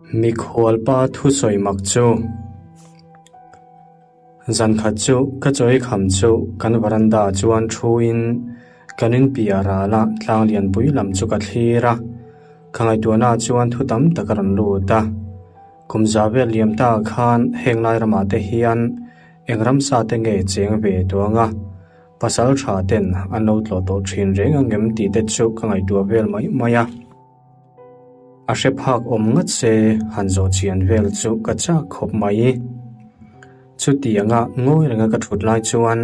Mikhualpa thusawi mak chu. Zankhat chu ka chawi kham chu kan varanda chuan thuin kan inpiah rala tlang lianpui lam chu ka thlir a. Ka ngaihtuahna chuan thu tam tak a rawn lut a. Kum za vel liam ta khan heng lai ramah te hian eng ramsa te nge cheng ve tuang a, pasal tha ten an lo tlawh tawh thin reng angem tih te chu ka ngaihtuah vel mai mai a. A hre phak awm ngat se han zawh chian vel chu ka chak khawp mai. Chutianga ngawi renga ka thut lai chuan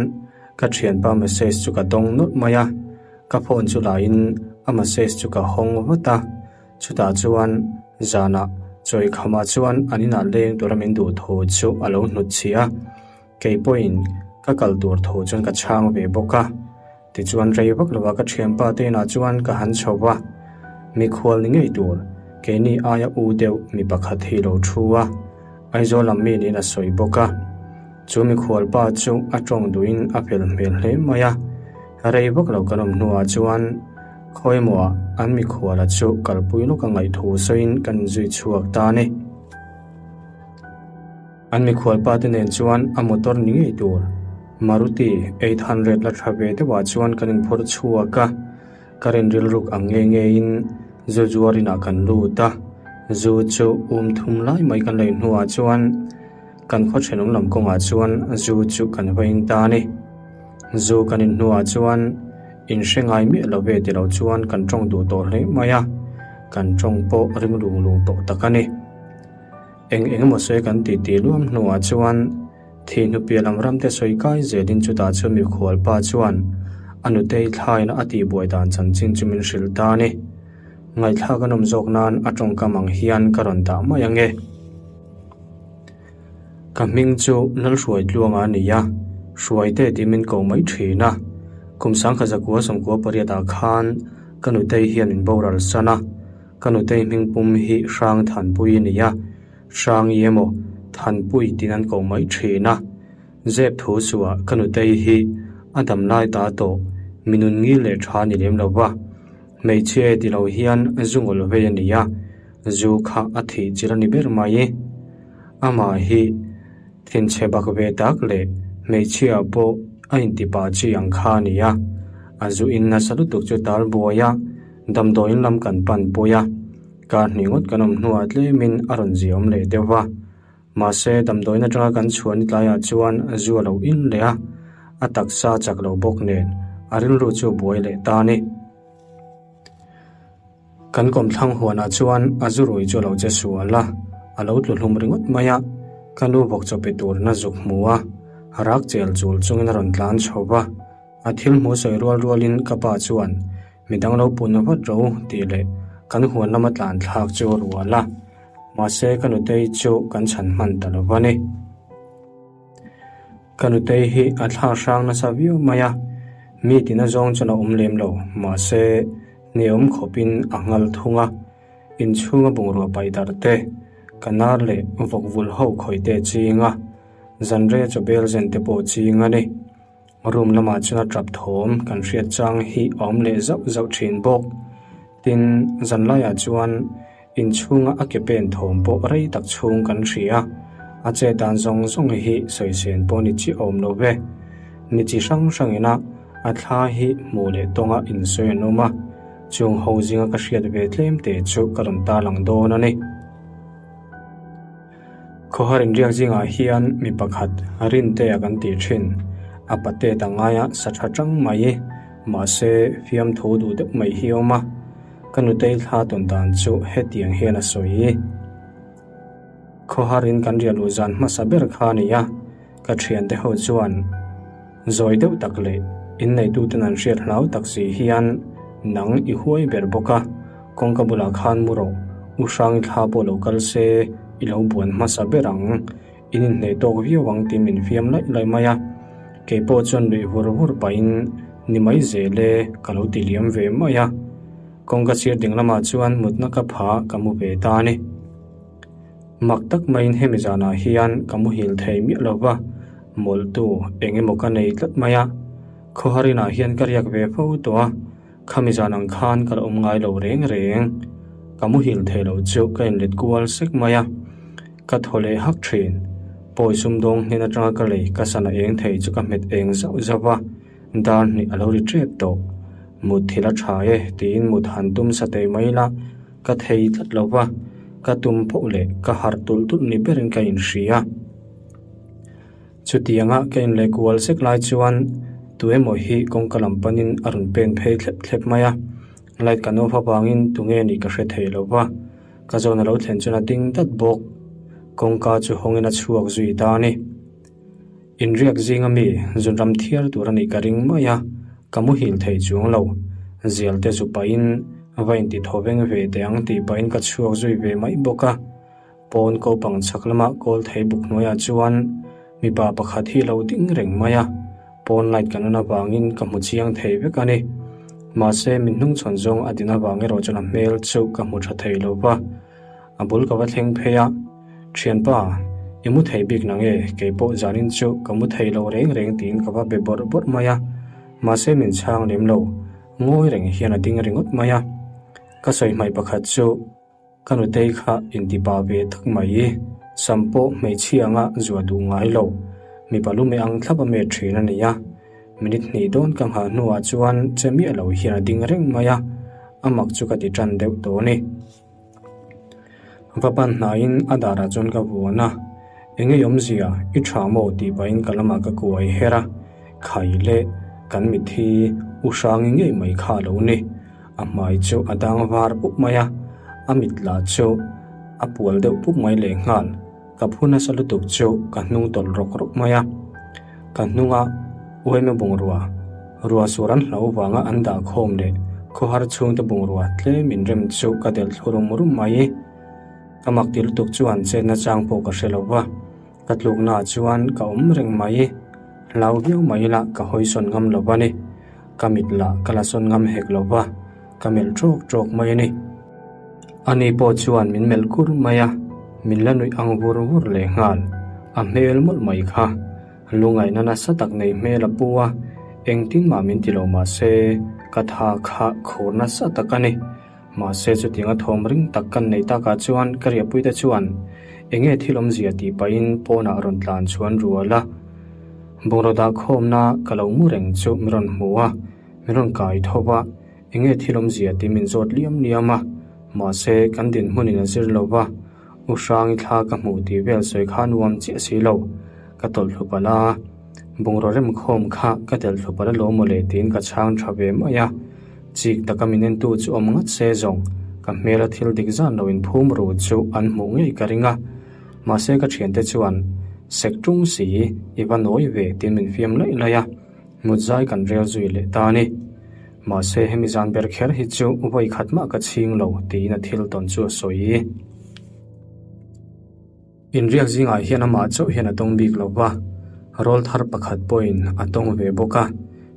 ka thianpa message chu ka dawng nawlh mai a, ka phone chu lahin a message chu ka hawng vat a, chutah chuan zanah chawi khamah chuan an inah leng tura min duh thu chu a lo hnut chhiah a. Kei pawhin ka kal tur thu chuan ka chhang ve bawk a, tichuan rei vak lova ka thianpa te inah chuan ka han chho va, mikhual ni ngei tur keini aia u deuh mi pakhat hi lo thu a, Aizawl lam mi niin a sawi bawk a, chu mikhual pa chu a tawng duhin a fel hmel hle mai a, rei vak lo kan awm hnuah chuan khawimawah an mikhuala chu kalpui lawk a ngaih thu sawiin kan inzui chhuak ta a ni. An mikhualpa te nen chuan a motor ni ngei tur Maruti 800 la tha ve deuhah chuan kan inphawrh chhuak a, ka rin rilruk ang nge ngeiin zu zuar inah kan lut a, zu chu um thum lai mai kan lei hnuah chuan kan khaw thenawm lam kawngah chuan zu chu kan va in ta a ni. Zu kan in hnuah chuan in hre ngai miah lo ve ti lo chuan kan tawng duh tawh hle mai a, kan tawng pawh ring lung lung tawh tak a ni. Eng eng emaw sawi kan tih tih luam hnuah chuan thih hnupiah lam ramte sawi kai zelin chutah chu mikhualpa chuan a nutei thlaina a tihbuai dan chanchin chu min hrilh ta a ni. Ngaihthlak a nawm zawk nan a tawngkam ang hian ka rawn dah mai ange. Ka hming chu Lalhruaitluanga a ni a, Hruaite tih min ko mai thin a. Kum sangkhat zakua 98 ah khan ka nutei hian min boral san a. Ka nutei hming pum hi Hrang Thanpui a ni a, Hrangi emaw Thanpui tiin an ko mai thin a. Zep thu suah ka nutei hi a dam lai ta tawh, mi nun ngil leh tha ni lem lo va. Hmeichhia e ti lo hian zu ngawlh vei a ni a, zu kha a thih chil a ni ber mai. Amah hi thinchhe bak ve tak leh hmeichhia pawh a intipa chi ang kha a ni a, a zu in nasa lutuk chu tal buai a. Damdawiin lam kan pan pui a, kar hnih ngawt kan awm hnuah tlemin a rawn zia awm leh deuh va. Mahse, damdawiin atanga kan chhuah ni tlaiah chuan zu a lo in leh a, a taksa chak lo bawk nen a rilru chu buai leh ta a ni. Kan kawmthlang huanah chuan a zu rui chu a lo che sual a, a lo tlu hlum ringawt mai a, ka nu bawk chaw pe turin a zuk hmu a, rak chel chul chungin a rawn tlan chho va. A thil hmuh sawi rual rualin ka pa chuan Midang lo pun vat ro tih leh kan huan lama tlan thlak chu a rual a, mahse ka nutei chu kan chhan hman ta lo va ni. Ka nutei hi a thla hrang nasa viau mai a, mi tina zawng chuan a awm lem lo, mahse hneawm khawpin a nghal thung a, inchhunga bungrua paih darh te, ka nar leh vawk vul ho khawih te ching a, zanreia chawbel zen te pawh ching a ni. Room lamah chuan a tap thawm kan hriat chang hi a awm leh zauh zauh thin bawk. Tin, zanlaiah chuan inchhunga a ke pen thawm pawh rei tak chhung kan hria. A chet dan zawng zawng hi sawisên pawh ni chiah awm lo ve. Mi chi hrang hrangina a thla hi hmuh leh tawnga insawi an awm a, chung ho zinga ka hriat ve tlem te chu ka rawn tarlang dawn a ni. Khawhar inriak zingah hian mi pakhat Rintea kan tih thin. A pate ta ngaia sa tha tang mai, mahse fiamthu duh deuh mai hi a awm a. Ka nutei thla tawn dan chu hetiang hian a sawi. Khawhar in kan riah luh zan hmasa ber kha a ni a, ka thiante ho chuan zawi deuh tak leh inneituten an hriat hlau tak si hian nang i huai ber bawk a, Kawngka bulah khan mu rawh, U Hrangi thla pawh lo kal se, i lo buan hmasa ber ang, in inhneih tawk viau ang tih min fiam laih laih mai a. Kei pawh chuan nuih vur vur pahin ni mai zel e ka lo ti liam ve mai a. Kawngka sir ding lamah chuan mutna ka pha ka mu ve ta a ni. Mak tak maiin hemi zanah hian ka muhil thei miah lo va, mawlhtu eng emaw ka nei tlat mai a. Khawharinah hian ka riak ve fo tawh a. Khami zan ang khan ka la awm ngai lo reng reng. Ka muhil thei lo chu ka inlet kual sek mai a, ka thaw leh hak thin. Pawi sumdawng hnen atanga ka lei ka sana eng thei chu ka hmet eng zauh zauh va, dar hnih a lo ri tep tawh. Mut thil a tha e tiin mut han tum sa teh mai la, ka thei tlat lo va, ka tum pawh leh ka harh tulh tulh ni berin ka inhria. Chutianga ka inleh kual sek lai chuan tuemaw hi kawngka lam panin a rawn pen phei thlep thlep mai a, light kan off avangin tunge nih ka hre thei lo va, ka zawn a lo thlen chuan a ding dat bawk. Kawngka chu hawngin a chhuak zui ta a ni. Inriak zinga mi zunram thiar tur a nih ka ring mai a, ka muhil thei chuang lo. Zial te zu pahin va inti thaw veng ve teh ang tih pahin ka chhuak zui ve mai bawk a. Pawn kopang chhak lama kawl thei buk hnuaiah chuan mipa pakhat hi lo ding reng mai a, pawn light kan on avangin ka hmu chiang thei vek a ni. Mahse min hnungchhawn zawng a din avang erawh chuan a hmel chu ka hmu tha thei lo va, a bul ka va thleng phei a, Thianpa, i mu thei bik nang e, kei pawh zanin chu ka mu thei lo reng reng tiin ka va be bawrh bawrh mai a, mahse min chhang lem lo, ngawi reng hian a ding ringawt mai a. Ka sawi hmaih pakhat chu. Ka nutei kha intipa ve tak mai. Sam pawh hmeichhia anga zuah duh ngai lo. Mipa lu meh ang thlap a met thin a ni a. Minute hnih dawn ka nghah hnuah chuan che miah lo hian a ding reng mai a, a mak chu ka ti tan deuh tawh a ni. Va pan hnaiin a darah chuan ka vuan a, Eng ei awmzia, i tha maw tih pahin ka lamah ka kuai her a, khai leh kan mitthi u hrangi ngei mai kha a lo ni. A hmai chu a dang var pup mai a, a mit lah chu a pual deuh pup mai lehnghal. Ka phu nasa lutuk chu ka hnung tawlh rawk rawk mai a. Ka hnunga uaima bungrua, rua sur an hlo vanga an dah khawm leh khawhar chhungte bungrua tlem inrem chu ka delh thlu rum rum mai. Ka mak ti lutuk chuan chetna chang pawh ka hre lo va. Ka tluknaah chuan ka awm reng mai. Hlau viau mai ila ka hawi sawn ngam lo va ni. Ka mit lah ka la sawn ngam hek lo va, ka melh ṭawk ṭawk mai a ni. Ani pawh chuan min melh kur mai a, min la nuih ang vur vur lehnghal. A hmel mawlh mai kha. Lungaihna nasa tak nei hmel a pu a, engtin mah min ti lo mah se, ka tha kha khur nasa tak a ni. Mahse chutianga thawm ring tak kan neih takah chuan ka riahpuite chuan eng nge thil awmzia tih pahin pawnah rawn tlan chhuan rual a. Bungraw dah khawmna ka lo mu reng chu min rawn hmu a, min rawn kai tho va, eng nge thil awmzia tih min zawt liam liam a. Mahse kan dinhmunin a zir lo va, U Hrangi thla ka hmuh tih vel sawi kha nuam chiah si lo, ka tawlh thlu palh a. Bungraw remkhawm kha ka telh thlu palh alawm mawle tiin ka chhang tha ve mai a. Chik taka min entu chu awm ngat se zawng, ka hmela thil dik zan lo inphum ru chu an hmuh ngei ka ring a. Mahse ka thiante chuan, Sek tung si, i va nawi ve tiin min fiam laih laih a, mut zai kan rel zui leh ta a ni. Mahse hemi zan ber kher hi chu vawi khat mah ka chhing lo tiin a thil tawn chu a sawi. Inriak zingah hian amah chauh hian a tawng bik lo va, rawl thar pakhat pawhin a tawng ve bawk a,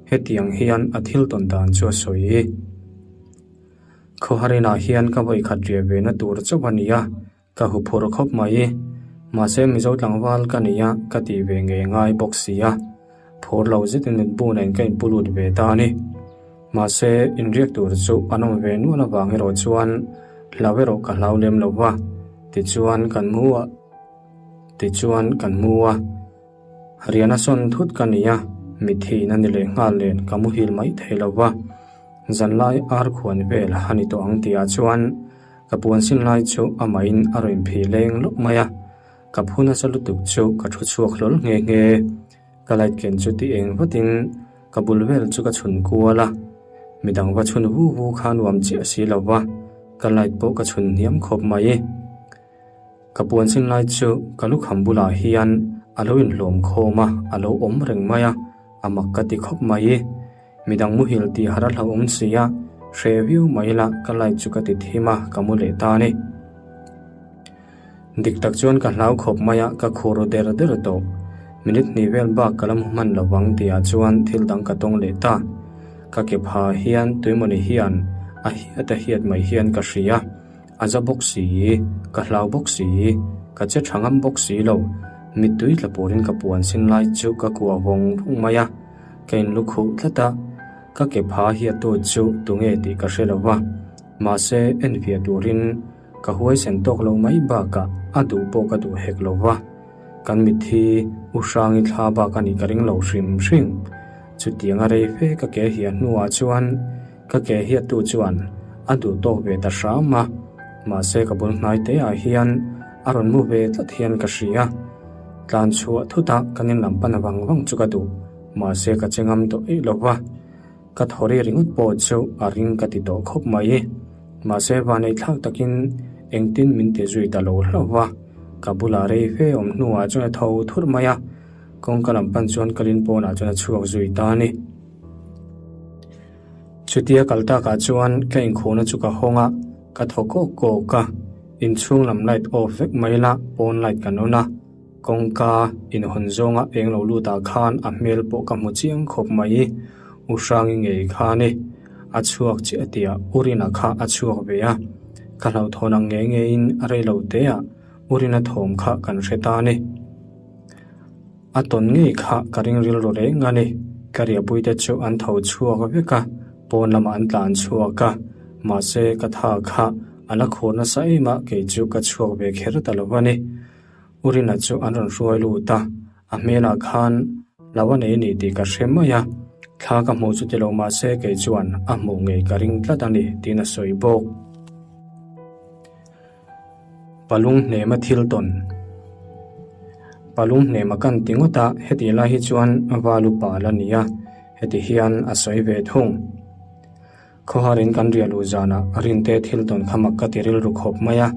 hetiang hian a thil tawn dan chu a sawi. Khawhar inah hian ka vawi khat riah ve na tur chauh a ni a, ka hu phur khawp mai. Mahse Mizo tlangval ka ni a, ka tih ve ngei ngai bawk si a, phur lo zetin mutbu nen ka inpu lut ve ta a ni. Mahse inriak tur chu an awm ve nual avang erawh chuan hlau erawh ka hlau lem lo va. Tichuan kan mu a, tichuan kan mu a. Rian a sawn thut ka ni a, mithiin a ni leh nghal nen ka muhil mai thei lo va. Zanlai ar khuan vel a ni tawh ang tihah chuan ka puan sin lai chu amahin a rawn inphih leng lawk mai a, ka phu nasa lutuk chu ka thu chhuak hlawl nghe nghe. Ka light ken chu ti eng vatin ka bul vel chu ka chhun kual a, midang va chhun vu vu kha nuam chiah si lo va, ka light pawh ka chhun hniam khawp mai. Ka puan sin lai chu ka lukham bulah hian a lo inhlawm khawm a, a lo awm reng mai a, a mak ka ti khawp mai. Midang muhil tih har a hlauhawm si a, hreh viau mai ila ka light chu ka ti thim a, ka mu leh ta a ni. Dik tak chuan ka hlau khawp mai a, ka khur ru der der tawh. Minute hnih vel bak ka la hmu hman lo vang tihah chuan thil dang ka tawng leh ta. Ka ke pha hian tuimawni hian a hiat a hiat mai hian ka hria. A za bawk si, ka hlau bawk si, ka che tha ngam bawk si lo. Mittui tla purin ka puan sin lai chu ka kuah vawng vawng mai a, ka inlu khuh tlat a. Ka ke pha hiattu chu tunge tih ka hre lo va. Mahse, enfiah turin ka huaisen tawk lo mai bakah a duh pawh ka duh hek lo va. Kan mitthi U Hrangi thla bak a nih ka ring lo hrim hrim. Chutianga rei fe ka ke hiah hnuah chuan ka ke hiattu chuan a duh tawk ve ta hram a. Mahse ka bul hnai te ah hian a rawn mu ve tlat hian ka hria. Tlan chhuah thut a kan in lam pan vang vang chu ka duh. Mahse ka che ngam tawh eih lo va. Ka thaw ri ringawt pawh chu a ring ka ti tawh khawp mai. Mahse vanei thlak takin engtin min ti zui ta lo hlauh va. Ka bulah rei fe awm hnuah chuan a tho thurh mai a. Kawngka lam pan chuan ka lin pawnah chuan a chhuak zui ta a ni. Chutia kal takah chuan ka inkhuhna chu ka hawng a, ka thaw kawk kawk a. Inchhung lam light off vek mai la, pawn light kan on a. Kawngka inhawn zawnga eng lo lutah khan a hmel pawh ka hmu chiang khawp mai. U Hrangi ngei kha a ni. A chhuak chiah tia U Rina kha a chhuak ve a. Ka hlauhthawn ang ngei ngeiin a rei lo teah U Rina thawm kha kan hre ta a ni. A tawn ngei kha ka ring rilru reng a ni. Ka riahpuite chu an tho chhuak vek a, pawn lamah an tlan chhuak a. Mahse ka tha kha a la khur nasa em a, kei chu ka chhuak ve kher ta lo a ni. U Rina chu an rawn hruai lut a, a hmelah khan lo a nei a ni tih ka hre mai a, thla ka hmuh chu ti lo mah se kei chuan a hmuh ngei ka ring tlat a ni tiin a sawi bawk. Palung hnema thil tawn Palung hnema kan ti ngawt a, hetih lai hi chuan Valu pa la ni a, heti hian a sawi ve thung. Khawharin kan riah luh zanah Rinte thil tawn kha mak ka ti rilru khawp mai a,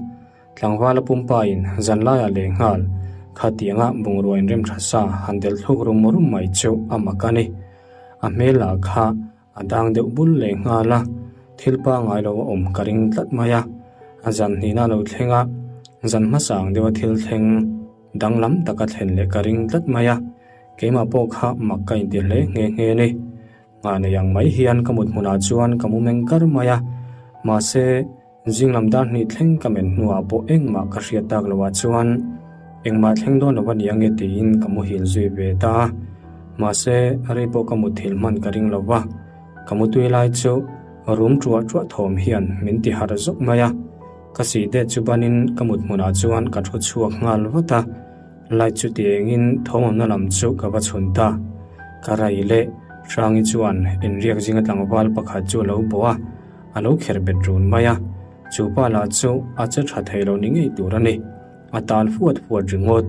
Tlangvala pumpain zanlaiah leh nghal khatianga bungrua inrem tha sa han del thluk rum rum mai chu a mak a ni. A hmel lah kha a dang deuh bul leh nghal a, thil pangngai lo a awm ka ring tlat mai a. A zan hnihna lo thleng a, zan hmasa ang deuha thil thleng danglam taka thlen leh ka ring tlat mai a, keimah pawh kha mak ka inti hle nghe nghe a ni. Nghah nei ang mai hian ka mut hmunah chuan ka mu meng kar mai a, mahse, Zing lam dar hnih thleng ka men hnuah pawh engmah ka hriat tak loh ah chuan engmah thleng dawn lo a ni ange tiin ka muhil zui ve ta a. Mahse, rei pawh ka mutthil hman ka ring lo va, ka mutui lai chu rum ṭuah ṭuah thawm hian min ti harh zawk mai a. Ka sih det chu banin ka mut hmunah chuan ka thu chhuak nghal vat a, light chu ti engin thawmawmna lam chu ka va chhun ta. Ka rai leh Hrangi chuan inriak zinga tlangval pakhat chu a lo bawh a. A lo kher bet run mai a, chu pa lah chu a che tha thei lo ni ngei tur a ni. A tal fuat fuat ringawt.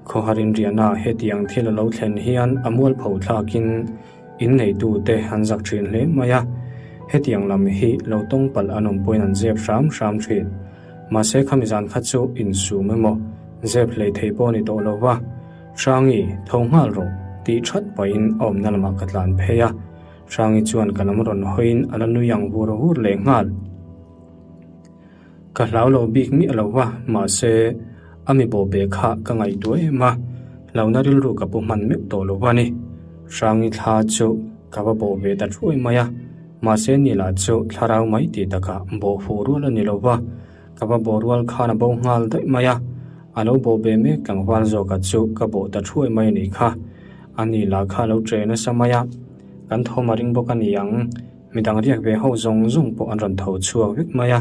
Khawharin riahna hetiang thil a lo thlen hian a mualpho thlakin inneitute an zak thin hle mai a, hetiang lam hi lo tawng palh an awm pawhin an zep hram hram thin. Mahse khami zan kha chu insum emaw zep hlei thei pawh a ni tawh lo va, Hrangi, tho nghal rawh, tih that pahin a awmna lamah ka tlan phei a. Hrangi chuan ka lam rawn hawiin a la nui ang vur vur leh nghal. Ka hlau lo bik miah lo va, mahse a mi bawh be kha ka ngaihtuah em a, hlauhna rilru ka pu hman meuh tawh lo va ni. Hrangi thla chu ka va bawh ve ta thuai mai a, mahse ni lah chu thlarau mai tih takah bawh fuh rual a ni lo va, ka va bawh rual khan a bo nghal daih mai a, a lo bawh ve mek tlangval zawka chu ka bawh ta thuai mai a nih kha. A ni lah kha a lo che nasa mai a, kan thawm a ring bawk a ni ang. Midang riak ve ho zawng zawng pawh an rawn tho chhuak vek mai a,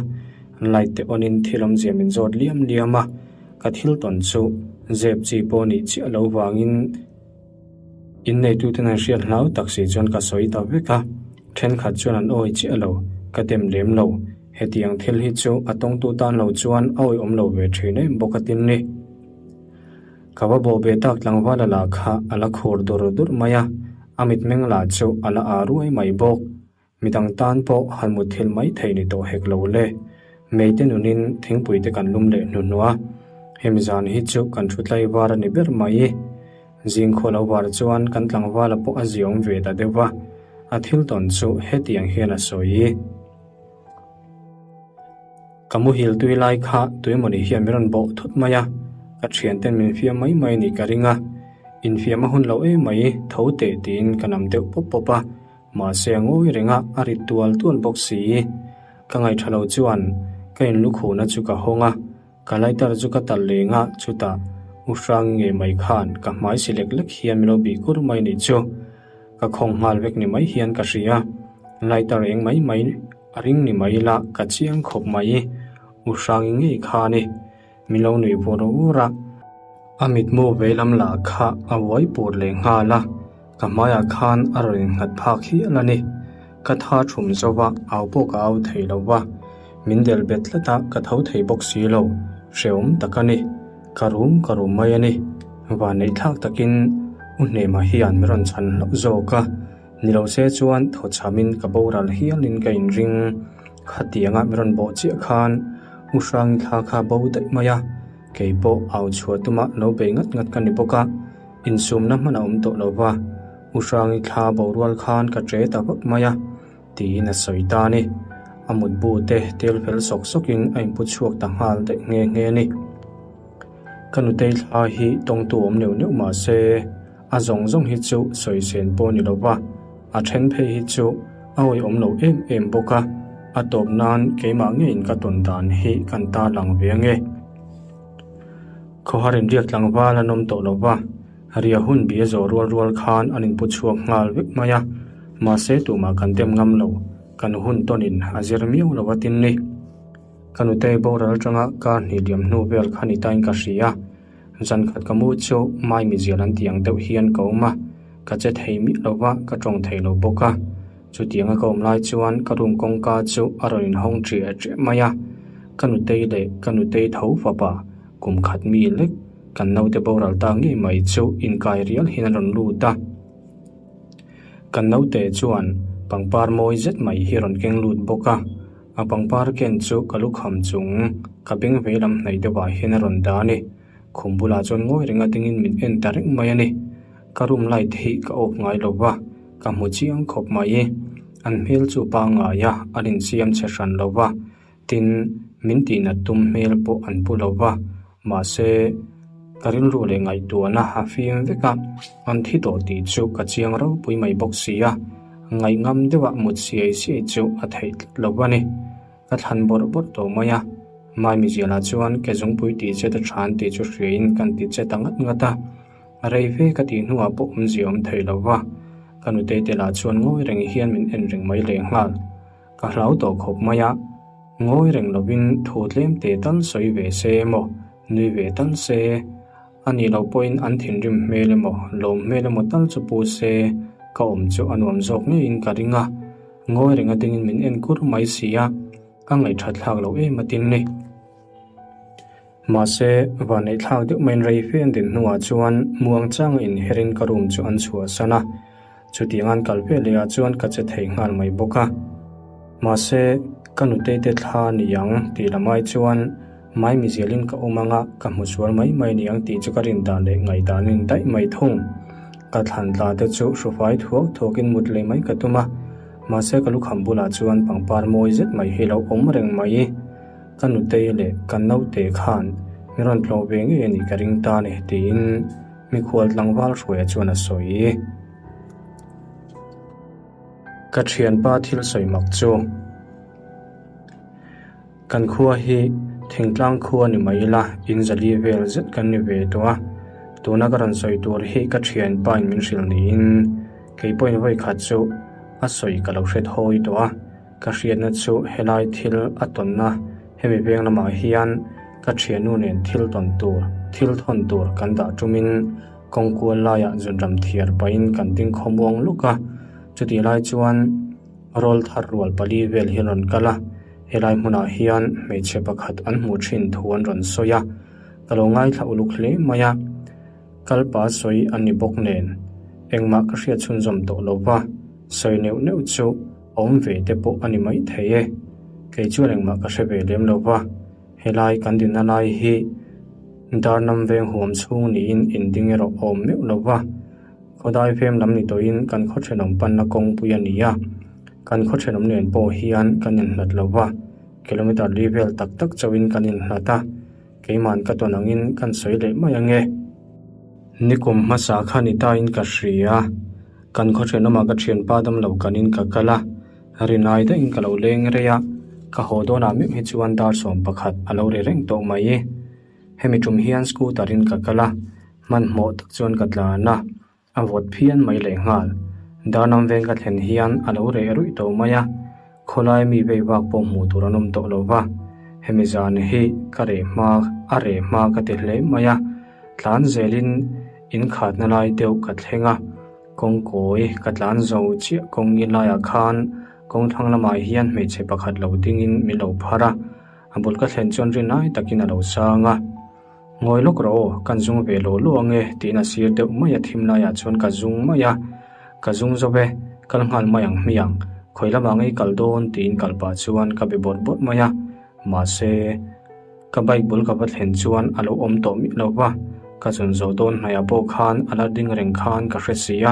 light te on in thil awmzia min zawt liam liam a, ka thil tawn chu zep chi pawh nih chiah lo vangin inneituten an hriat hlau tak si chuan ka sawi ta vek a, thenkhat chuan an awi chiah lo, ka dem lem lo. Hetiang thil hi chu a tawngtu tan lo chuan a awihawm lo ve thin em bawk a tin ni. Ka va bawh ve tak tlangval a lah kha a la khur dur dur mai a, a mitmeng lah chu a la aa ruai mai bawk. Midang tan pawh han mutthilh mai thei ni tawh hek lo le. Meite nunin thingpui te kan lum leh hnuhnuh a, hemi zan hi chu kan thu tlaivar a ni ber mai. Zingkhua lo var chuan kan tlangvala pawh a ziawm ve ta deuh va, a thil tawn chu hetiang hian a sawi. Ka muhil tui lai kha tuemawni hian min rawn bawh thut mai a, ka thianten min fiam mai mai a nih ka ring a, infiam a hun lo em mai tho teh tiin ka nam deuh pawp pawp a, mahse a ngawi reng a, a rit tual tual bawk si. Ka ngaihṭha lo chuan ka inlukhuhna chu ka hawng a, ka lighter chu ka talh leng a, chutah U Hrangi ngei mai khan ka hmai si lek lek hian min lo bih kur mai nih chu ka khawng nghal vek ni mai hian ka hria, lighter eng mai mai. A ring ni mai ila ka chiang khawp mai. U Hrangi ngei kha a ni. Min lo nuih vur vur a. A mitmu veilam lah kha a uai pur leh nghal a, ka hmaiah khan a rawn innghat phak hial a ni. Ka tha thum zo va, au pawh ka au thei lo va. Min del bet tlat a, ka tho thei bawk si lo. Hrehawm tak a ni. Ka rum ka rum mai a ni. Vanneih thlak takin U Hnema hian min rawn chhan hlauh zawk a. Ni lo se chuan thaw chhamin ka boral hialin ka inring. Khatianga min rawn bawh chiah khan U Hrangi thla kha bo daih mai a, kei pawh au chhuah tuma lo bei ngat ngat ka ni bawk a, insumna hman a awm tawh lo va, U Hrangi thla bo rual khan ka ṭe ta vak mai a, tiin a sawi ta a ni. A mutbu te tel fel sawk sawkin a inpu chhuak ta nghal daih nghe nghe a ni. Ka nutei thla hi tawngtu awm neuh neuh mah se, A zawng zawng hi chu sawi sen pawh ni lo va, a then phei hi chu a awihawm lo em em bawk a, a tawp nan keimah ngeiin ka tawn dan hi kan ta lang ve ange. Khawhar inriak tlangval an awm tawh lo va, ria hun bia zawh rual rual khan an inpu chhuak nghal vek mai a, mahse tumah kan dem ngam lo, kan hun tawnin a zir miau lo a tin ni. Ka nutei boral atanga kar hnih liam hnu vel kha ni tain ka hria. Zan khat ka mu chu mai mizial an tih ang deuh hian ka awm a, ka che thei miah lo va, ka tawng thei lo bawk a. Chutianga ka awm lai chuan ka room kawngka chu a rawn inhawng ṭiah ṭiah mai a, ka nutei leh ka nutei tho fapa kum khat mi lek kan naute boral ta ngei mai chu inkai rial hian a rawn lut a. Kan naute chuan pangpar mawi zet mai hi a rawn keng lut bawk a. A pangpar ken chu ka lukham chung ka beng vei lam hnaih deuhah hian a rawn dah a ni. Khum bulah chuan ngawi renga dingin min en ta reng mai a ni. Ka room light hi ka off ngai lo va, ka hmu chiang khawp mai. An hmel chu pangngai a, an insiam chhe hran lo va, tin, min tihnat tum hmel pawh an pu lo va. Mahse, ka rilru leh ngaihtuahna a fim vek a, an thi tawh tih chu ka chiang ropui mai bawk si a, ngaihngam deuha mut siai siai chu a theih tlat lo a ni. Ka thlan bawrh bawrh tawh mai a, Maimizialah chuan ke zungpui tih chet a than tih chu hriain kan ti che ta ngat ngat a, rei ve ka tih hnuah pawh awmzia awm thei lo va, ka nutei te lah chuan ngawi reng hian min en reng mai lehnghal. Ka hlau tawh khawp mai a, ngawi reng lovin thu tlem te tal sawi ve se emaw, nui ve tal se, a nih loh pawhin an thinrim hmel emaw, lawm hmel emaw tal chu pu se, ka awm chu a nuam zawk ngeiin ka ring a, ngawi renga dingin min en kur mai si a, ka ngaihthat thlak loh em atin ni. Mahse, vanneih thlak deuh maiin rei fe an din hnuah chuan muang changa inherin ka room chu an chhuahsan a, chutiang an kal ve leh ah chuan ka che thei nghal mai bawk a. Mahse, ka nutei te thla a ni ang tih lam ai chuan maimizialin ka awm anga ka hmu sual mai mai ni ang tih chu ka rin dan leh ngaihdan in daih mai thung. Ka thlan tla te chu hrufai thuak thuakin mut leh mai ka tum a, mahse ka lukham bulah chuan pangpar mawi zet mai hi lo awm reng mai. Ka nutei leh ka naute khan min rawn tlawh ve ngei a nih ka ring ta ni tiin mikhual tlangval hruaia chuan a sawi. Ka thianpa thil sawi mak chu kan khua hi thingtlang khua ni mai ila in zali vel zet kan ni ve tawh a, tuna ka rawn sawi tur hi ka thianpa in min hrilh niin kei pawhin vawi khat chu a sawi ka lo hre thawi tawh a. Ka hriatna chu helai thil a tawnna hemi veng lamah hian ka thiannu nen thil tawn tur, thil thawn tur kan dah tumin kawng kual laiah zunram thiar pahin kan ding khawmuang luk a. Chutih lai chuan rawl thar rual pali vel hi an rawn kal a, helai hmunah hian hmeichhe pakhat an hmuh thin thu an rawn sawi a, ka lo ngaithla uluk hle mai a. Kalpa sawi a ni bawk nen engmah ka hriat chhunzawm tawh lo va, sawi neuh neuh chu Awm ve te pawh a ni mai thei e. Kei chuan engmah ka hre ve lem lo va, helai kan dinna lai hi Darnam veng huam chhung niin inding erawh a awm meuh lo va. Khawdai fem lam ni tawhin kan khaw thenawm panna kawngpui a ni a, kan khaw thenawm nen pawh hian kan inhlat lo va, kilometre li vel tak tak chauhin kan inhlat a, keima'n ka tawn angin kan sawi leh mai ange. Nikum hmasa kha ni tain ka hria. Kan khaw thenawmah ka thianpa damlo kanin ka kal a, rinai daihin ka lo leng rei a, ka haw dawnah meuh hi chuan dar 11 a lo ri reng tawh mai. Hemi tum hian scooter in ka kal a, hmanhmawh tak chuan ka tlan a, a vawt phian mai lehnghal. Darnam veng ka thlen hian a lo reh ruih tawh mai a. Khawlai mi vei vak pawh hmuh tur an awm tawh lo va, hemi zan hi ka reh hma a reh hma ka ti hle mai a, tlan zelin in khatna lai deuh ka thleng a, kawngkawi ka tlan zo chiah kawng ngil laiah khan kawngthlang lamah hian hmeichhe pakhat lo dingin min lo phar a, a bul ka thlen chuan rin lai takin a lo sang a. Ngawi lawk rawh aw, kan zung ve lo lo ang e tiin a sir deuh mai a thim laiah chuan ka zung mai a, ka zung zo ve, kal nghal mai ang hmiang, khawi lamah ngei kal dawn tiin kal pah chuan ka be bawrh bawrh mai a, mahse ka bike bul ka va thlen chuan a lo awm tawh miah lo va, ka chun zawh dawn hnaihah pawh khan a la ding reng khan ka hre si a,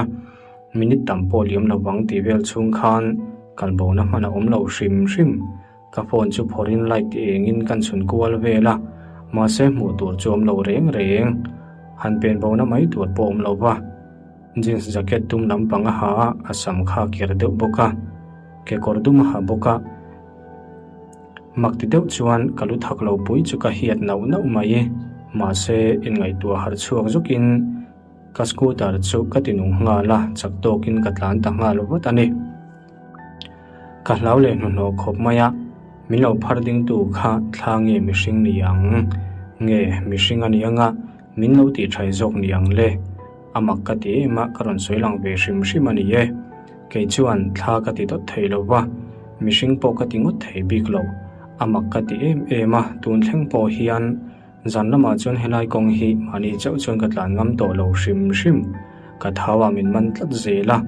minute tam pawh liam lo vang tih vel chhung khan kalbona hman a awm lo hrim hrim. Ka phone chu phawrhin light ti engin kan chhun kual vel a, mahse hmuh tur chu awm lo reng reng. Han pen bo na mai tur pawh awm lo va. Jeans jacket dum lampang a ha a, a sam kha a kir deuh bawk a, kekawr dum a ha bawk a. Mak ti deuh chuan ka lu thak lo pui chu ka hiat nauh nauh mai. Mahse inngaihtuah harh chhuak zukin ka scooter chu ka ti nung nghal a, chak tawkin ka tlan ta nghal vat a ni. Ka hlau leh hnuhnawh khawp mai a, min lo phar dingtu kha thla nge mihring ni ang? Nge mihring a ni anga min lo tih thai zawk ni ang le? A mak ka ti em a, ka rawn sawi lang ve hrim hrim a ni e. Kei chuan thla ka ti dawt thei lo va, mihring pawh ka ti ngawt thei bik lo. A mak ka ti em em a, tun thleng pawh hian zan lamah chuan helai kawng hi mahni chauh chuan ka tlan ngam tawh lo hrim hrim. Ka thau ah min man tlat zel a.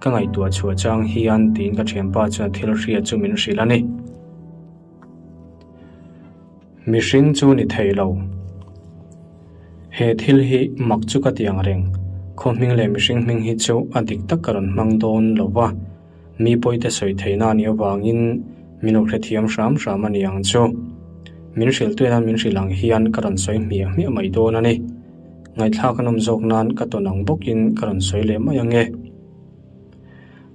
Ka ngaihtuah chhuah chang hian tiin ka thianpa chuan thil hria chu min hrilh a ni. Mihring chu ni thei lo. He thil hi mak chu ka ti ang reng. Khaw hming leh mihring hming hi chu a dik tak ka rawn hmang dawn lo va. Mi pawite sawi theihna a nih avangin min lo hrethiam hram hram a ni ang chu. Min hrilhtu hian min hrilh ang hian ka rawn sawi hmiah hmiah mai dawn a ni. Ngaihthlak a nawm zawk nan ka tawn ang bawkin ka rawn sawi leh mai ang e.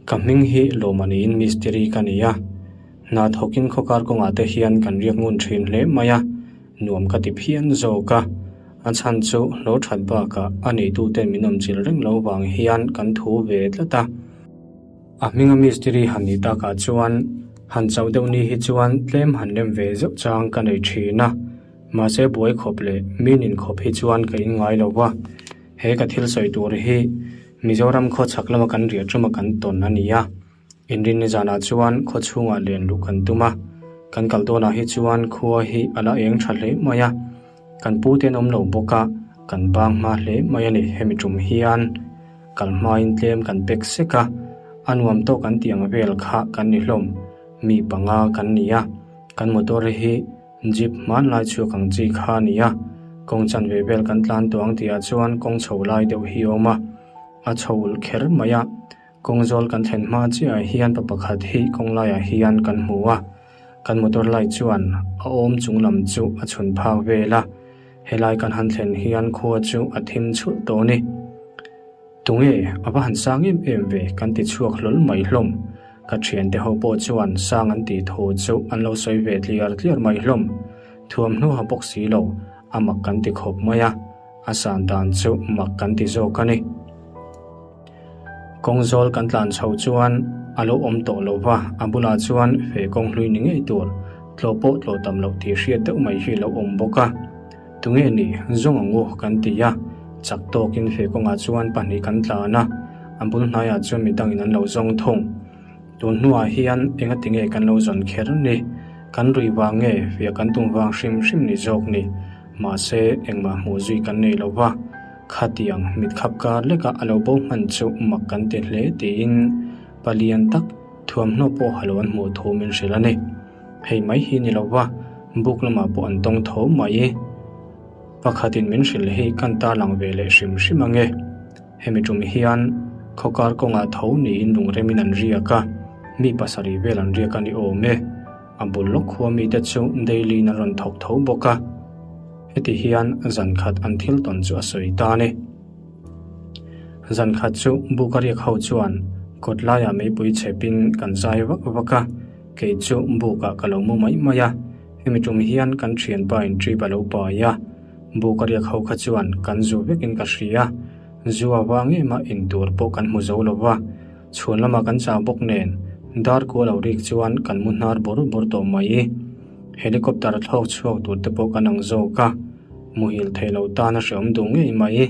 Ka hming hi Lawma niin mistiri ka ni a, hna thawkin khawkar kawngah te hian kan riak ngun thin hle mai a, nuam ka ti phian zawk a. A chhan chu hlawh that bakah a neituten min awmchilh reng lo vang hian kan thu ve tlat a. A hminga mistiri han nih takah chuan han chauh deuh ni hi chuan tlem han lem ve zeuh chang ka nei thin a. Mahse buai khawp leh mi nin khawp hi chuan ka in ngai lo va, he ka thil sawi tur hi Mizoram khaw chhak lama kan riah tuma kan tawn a ni a. Inrinni zanah chuan khaw chhungah len luh kan tum a, kan kal dawnah hi chuan khua hi a la eng tha hle mai a, kan pu te an awm lo bawk a, kan bang hma hle mai a ni hemi tum hian kal hmain tlem kan pek sek a, a nuam tawk an tih ang vel kha kan ni hlawm, mi panga kan ni a, kan motor hi. Jeep hmanlai chhuak ang chi kha a ni a, kawng chanve vel kan tlan tawh ang tihah chuan kawng chho lai deuh hi a awm a, a chho ulh kher mai a. Kawng zawl kan thlen hma chiahah hian pa pakhat hi kawng laiah hian kan hmu a, kan motor light chuan a awm chung lam chu a chhun phak vel a, helai kan han thlen hian khua chu a thim chhulh tawh a ni. Tunge a va han sang em em ve kan ti chhuak hlawl mai hlawm. Ka thiante ho pawh chuan sang an tih thu chu an lo sawi ve tliar tliar mai hlawm. Thuamhnu ha bawk si lo, a mak kan ti khawp mai a, a san dan chu mak kan ti zawk a ni. Kawng zawl kan tlan chho chuan a lo awm tawh lo va, a bulah chuan fe kawng hlui ni ngei tur, tlawh pawh tlawh tam loh tih hriat deuh mai hi a lo awm bawk a. Tunge ni, zawng ang u kan ti a, chak tawkin fe kawngah chuan pahnih kan tlan a, a bul hnaiah chuan midangin an lo zawng thung. Tun hnuah hian engati nge kan lo zawn kher ni? Kan rui vang nge fiah kan tum vang hrim hrim ni zawk ni? Mahse, engmah hmuh zui kan nei lo va, khatiang mit khap kar lekah a lo bo hman chu mak kan ti hle tiin palian tak thuamhnaw pawh ha lo an hmuh thu min hrilh a ni. Hei mai hi ni lo va, buk lamah pawh an tawng tho mai. Pakhatin min hrilh hi kan tarlang ve leh hrim hrim ang e. Hemi tum hian khawkar kawngah tho niin lungremin an riak a, mi pasarih vel an riak a ni awm e. A bul lawk khua mite chu daily in an rawn thawk tho bawk a. Heti hian zan khat an thil tawn chu a sawi ta a ni. Zan khat chu buk a riak ho chuan kawt laiah meipui chhepin kan zai vak vak a. Kei chu bukah ka lo mu mai mai a, hemi tum hian kan thianpa in trip a lo pai a, buk a riak ho kha chuan kan zu vekin ka hria, zu a vang em a in tur pawh kan hmu zo lo va, chhuan lamah kan chau bawk nen Dar kua lo rik chuan kan mu hnar bawr bawr tawh mai. Helicopter thlawk chhuak tur te pawh kan ang zawk a, muhil thei lo tan a hreawm duh ngei mai.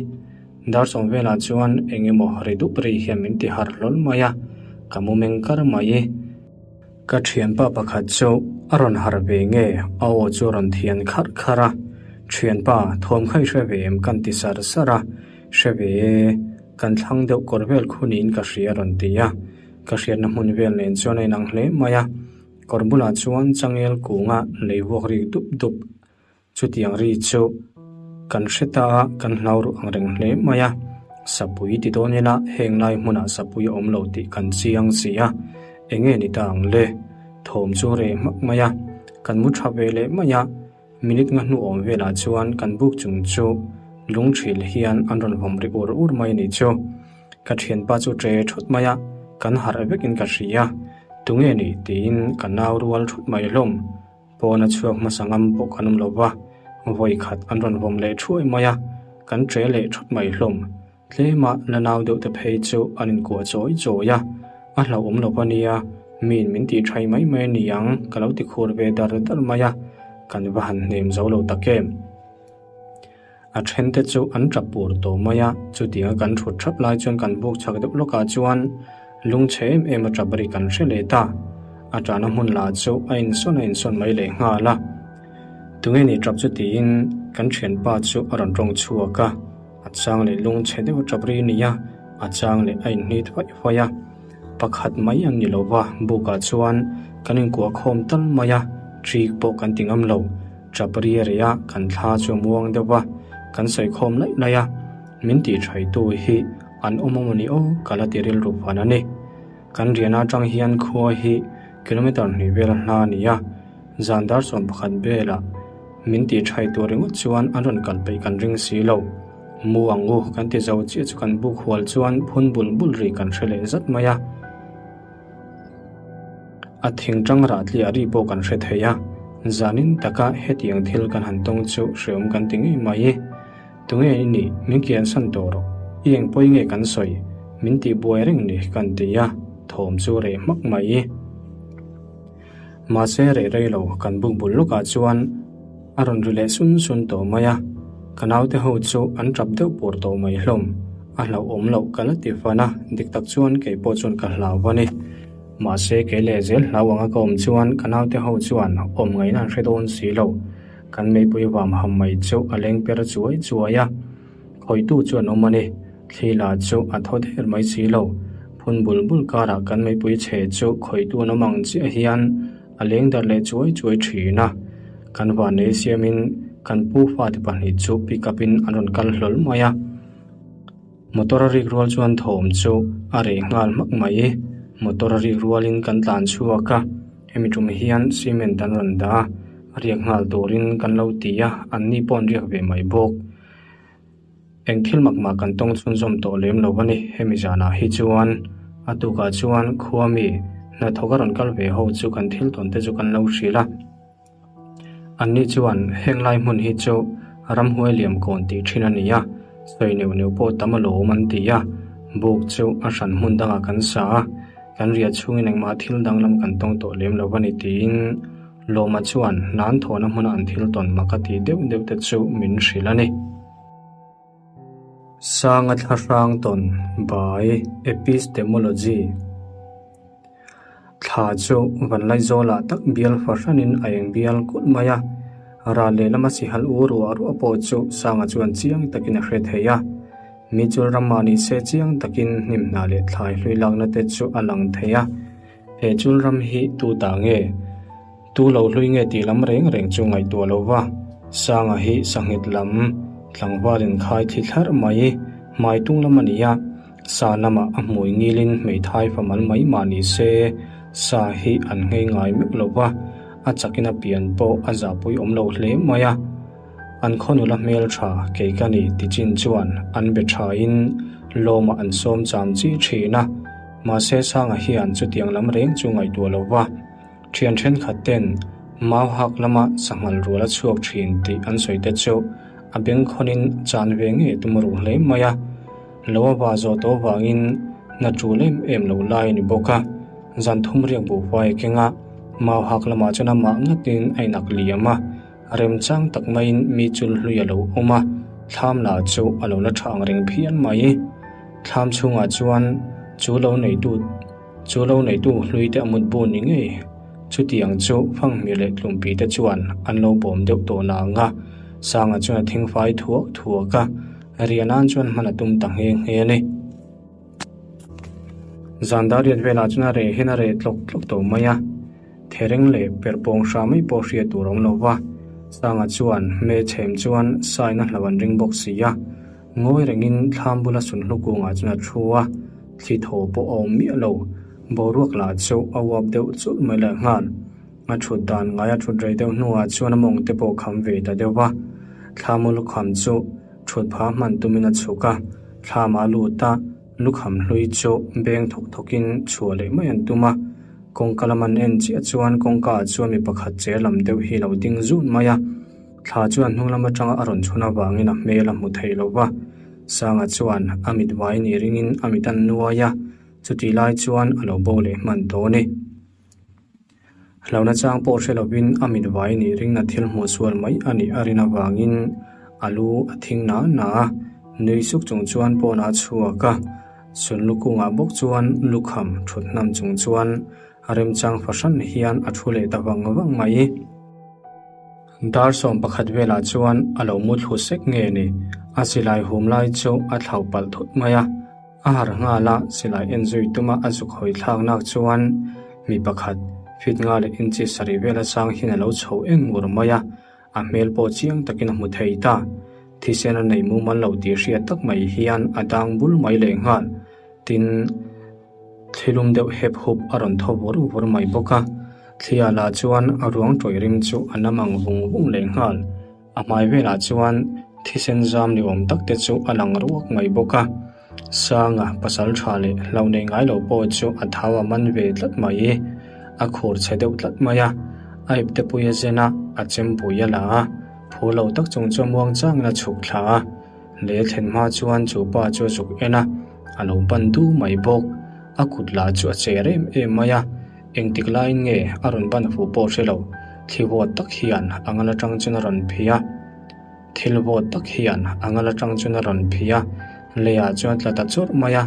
Dar sawm velah chuan eng emaw ri dup ri hian min ti harh hlawl mai a, ka mu meng kar mai. Ka thianpa pakhat chu a rawn harh ve nge a aw chu a rawn thian kharh kharh a, Thianpa, thawm kha i hre ve em? kan ti sar sar a, Hre ve e, kan thlang deuh kawr vel khu niin ka hria a rawn ti a, ka hriatna hmun vel nen chuan a inang hle mai a, kawr bulah chuan changel kunga lei vuak rik dup dup Chutiang ri chu kan hre ta a, kan hlau ruh ang reng hle mai a. Sapui ti dawn ila heng lai hmunah sapui a awm lo tih kan chiang si a, eng nge ni ta ang le? Thawm chu reh hmak mai a, kan mu tha ve leh mai a. Minute nga hnu awm velah chuan kan buk chung chu lung thil hian an rawn vawm ri ur ur mai a nih chu. Ka thianpa chu ṭe thut mai a, kan harh vekin ka hria. Tunge ni? tiin ka nau rual thut mai hlawm. Pawn a chhuak hmasa ngam pawh kan awm lo va, vawi khat an rawn vawm leh thuai mai a, kan ṭe leh thut mai hlawm. Tlema la nau deuh te phei chu an inkuah chawi chawi a, a hlauhawm lo va nia, miin min tih ṭhai mai mai a ni ang ka lo ti khur ve dar dar mai a, kan va han hnem zo lo tak em. A ṭhente chu an ṭap pur tawh mai a, chutianga kan ṭhut ṭhap lai chuan kan buk chhak deuh lawkah chuan lungchhe em em a ṭap ri kan hre leh ta. A ṭahna hmun lah chu a insawn a insawn mai leh nghal a. Tunge ni ṭap chu tiin kan ṭhianpa chu a rawn ṭawng chhuak a, a chang leh lungchhe deuh a ṭap ri nia, a chang leh a inhnit faih faih a. Pakhat mai an ni lo va, bukah chuan kan inkuah khawm tal mai a, ṭik pawh kan ti ngam lo. Ṭap ri a reh a, kan thla chu a muang deuh va, kan sawi khawm laih laih a, min tih ṭhaitu hi an awm awm a ni aw, ka la ti rilru fan a ni. Kan riahna aṭang hian khua hi kilometer hnih vel a hla a ni a, zan dar 11 velah min tih ṭhai tur ringawt chuan an rawn kal peih kan ring si lo. Mu ang u kan ti zo chiah chu kan buk hual chuan phun bul bul ri kan hre leh zat mai a. A thing tang rah tliah ri pawh kan hre thei a, zanin taka hetiang thil kan han tawng chu hreawm kan ti ngei mai. Tunge i nih? Min kiansan tawh rawh. I eng pawi nge kan sawi? Min tih buai reng ni kan ti a, thawm chu reh hmak mai. Mahse reh rei lo kan buk bul lawkah chuan a rawn ri leh sun sun tawh mai a, ka naute ho chu an tap deuh pur tawh mai hlawm. A hlauhawm loh ka la ti fan a, dik tak chuan kei pawh chuan ka hlau a ni. Mahse kei leh zel hlau anga ka awm chuan ka naute ho chuan awm ngaihna an hre dawn si lo. Kan meipui vam ham mai chu a leng per chuai chuai a, khawitu chu an awm a ni. Thli lah chu a thaw der mai si lo. Phun bul bul karah kan meipui chhe chu khawitu an awm ang chiah hian a leng darh leh chuai chuai thin a. Kan vannei siamin kan pu fate pahnih chu pick up in an rawn kal hlawl mai a. Motor a rik rual chuan thawm chu a reh nghal hmak mai. Motor a rik rualin kan tlan chhuak a, hemi tum hian cement an rawn dah a, a riak nghal turin kan lo ti a, anni pawh an riak ve mai bawk. Eng thil mak mah kan tawng chhunzawm tawh lem lo a ni, hemi zanah hi chuan a tukah chuan khua mi hnathawk a rawn kal ve ho chu kan thil tawn te chu kan lo hrilh a. Anni chuan heng lai hmun hi chu ramhuai liam kawn tih thin a ni a, sawi neuh neuh pawh tam alawm an ti a, buk chu a hran hmun dangah kan sa a, kan riah chhungin engmah thil danglam kan tawng tawh lem lo a ni tiin Lawma chuan hnan thawhna hmuna an thil tawn mak a tih deuh deuh te chu min hrilh a ni. Sanga thlahrang tawn by Epistemology. Thla chu Vanlaizawlah tak bial fahranin a eng bial kulh mai a, ral lehlama sihal u ruah ruah pawh chu Sanga chuan chiang takin a hre thei a. Mi chul ram mah ni se chiang takin hnim hna leh thlai hlui lakna te chu a lang thei a. He chul ram hi tu ta nge? Tu lo hlui nge tih lam reng reng chu ngaihtuah lo va, Sanga hi sanghet lam tlangval inkhai thli thlarh mai, hmai tung lam a ni a. Sa lamah a hmui ngilin hmeithai fa mal mai mah ni se, sa hi an nghei ngai meuh lo va, a chakin a pian pawh a zahpui awm lo hle mai a. An khaw nula hmel tha kei ka ni ti chin chuan an be thain lawmah an sawm cham chi thin a, mahse Sanga hian chutiang lam reng chu ngaihtuah lo va. Thian thenkhat ten mau hak lama sanghal rual a chhuak thin tih an sawi te chu a bengkhawnin chan ve ngei tum ruh hle mai a. Lo a va zawh tawh vangin hna tul em em lo lai a ni bawk a. Zan thum riak buhfai a keng a, mau hak lamah chuan amah ngatin a inak liam a. Remchang tak maiin mi chul hlui a lo awm a, thlam lah chu a lo la tha ang reng phian mai. Thlam chhungah chuan chu lo neitu chu lo neitu hlui te a mut bu ni ngei. Chutiang chu fanghmir leh tlumpi te chuan an lo bawm deuh tawh nang a, Sanga chuan a thingfai thuak thuak a, riah nan chuan hman a tum ta nghe nghe a ni. Zan dar riat velah chuan a reh hian a reh tlawk tlawk tawh mai a, thereng leh perhpawng hra mai pawh hriat tur a awm lo va, Sanga chuan hmeichhem chuan sain a hlo an ring bawk si a, ngawi rengin thlam bula sunhlu kungah chuan a thu a, thli thaw pawh a awm miah lo, boruak lah chu a uap deuh chulh mai leh nghal. A thut dan ngai a thut rei deuh hnuah chuan a mawng te pawh kham ve ta deuh va, thlam lukham chu Thut pha hman tumin a chhuk a, thlam a lut a, lukham hlui chu beng thawk thawkin chhuah leh mai an tum a. Kawngka lam an en chiah chuan kawngka ah chuan mi pakhat che lam deuh hi lo ding zut mai a. Thla chuan hnung lam atanga a rawn chhun avangin a hmel a hmu thei lo va. Sanga chuan a mit vai ni ringin a mit a nuai a, chutih lai chuan a lo bo leh hman tawh a ni. Hlauhna chang pawh hre lovin a mit vai nih ringna thil hmuh sual mai a nih a rin avangin a lu a thing na na a, nui suk chung chuan pawnah a chhuak a, sunlu kungah bawk chuan lukham thut hnam chung chuan a remchang fahran hian a thu leh ta vang vang mai. Dar 11 velah chuan a lo mu thlu sek nge ni, a silai hum lai chu a thlauh palh thut mai a. A harh nghal a, silai en zui tuma a zuk hawi thlak nak chuan mi pakhat fit nga leh inchi sarih vel atang hian a lo chho eng ngur mai a, a hmel pawh chiang takin a hmu thei ta. Thisen a nei mumal lo tih hriat tak mai hian a dang bul mai leh nghal. Tin, thlilum deuh hep hup a rawn thaw vur vur mai bawk a, thli ah lah chuan a ruang tawih rim chu a nam ang vung vung leh nghal. A hmai velah chuan thisen zam ni awm tak te chu a lang ruak mai bawk a. Sanga pasal tha leh hlo nei ngai lo pawh chu a thau a man ve tlat mai. A khur chhe deuh tlat mai a, a ipte pui a zen a, a chempui a la a, phu lo tak chung chu muang changin a chhuk thla a. Leh thlen hma chuan chu pa chu a zuk en a, a lo pan du mai bawk. A kut lah chu a cher em em mai a. Engtik laiin nge a rawn ban fuh pawh hre lo, thli vawt tak hian a ngal atang chuan a rawn phei a. Thil vawt tak hian a ngal atang chuan a rawn phei a, leiah chuan a tla ta churh mai a.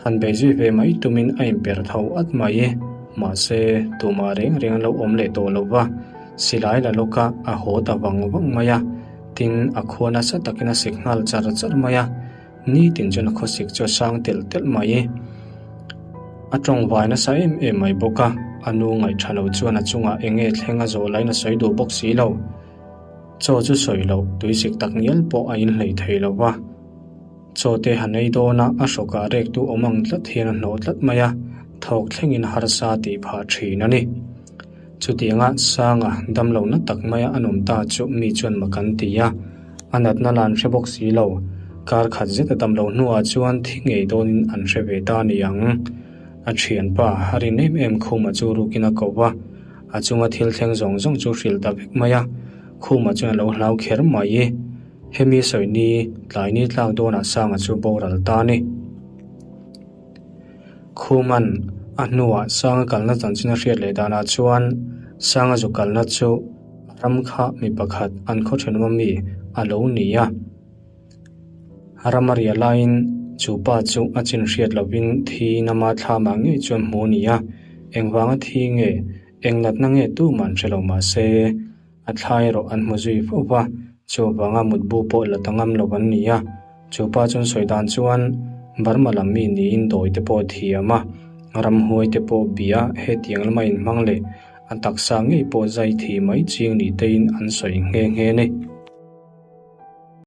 Han bei zui ve mai tumin a inper tho at mai. Mahse, tumah reng reng an lo awm leh tawh lo va, silai la lawka a haw ta vang vang mai a. Tin, a khua nasa takin a sik nghal char char mai a. Nitin chuan a khawsik chu a sang telh telh mai. A tawng vai nasa em em mai bawk a, a nu ngaih tha lo chuan a chungah eng nge thleng a zawh laiin a sawi duh bawk si lo. Chaw chu sawi loh, tuisik tak ngial pawh a inhlei thei lo va. Chaw te han ei dawn a, a hrawkah rektu awm ang tlat hian a hnawh tlat mai a, thawk thlengin harsa tih phah thin a ni. Chutianga Sanga damlohna tak maia a nawm ta chu mi chuan mak an ti a, a natna la an hre bawk si lo. Kar khat zet a damloh hnuah chuan thi ngei dawnin an hre ve ta a ni ang. A thianpa a rin em em Khuma chu rukin a ko va, a chunga thil thleng zawng zawng chu hrilh ta vek mai a, Khuma chuan a lo hlau kher mai. Hemi sawi ni tlai ni tlak dawnah Sanga chu boral ta a ni. Khuman a hnuah Sanga kalna chanchin a hriat leh danah chuan Sanga zu kalna chu ram kha mi pakhat an khaw thenawm ami a lo ni a. Ram a riah laiin chu pa chu a chin hriat lovin thi nama thlamah ngei chuan hmu a ni a, engvanga thi nge, eng natna nge tuman hre lo mahse, A thla erawh an hmu zui fo va, chuvanga mutbu pawh la ta ngam lo an ni a. Chu pa chuan sawi dan chuan Burma lam mi niin dawi te pawh thiam a, ramhuai te pawh bia hetiang lama inhmang leh a taksa ngei pawh zai thi mai ching ni tein an sawi nghe nghe a ni.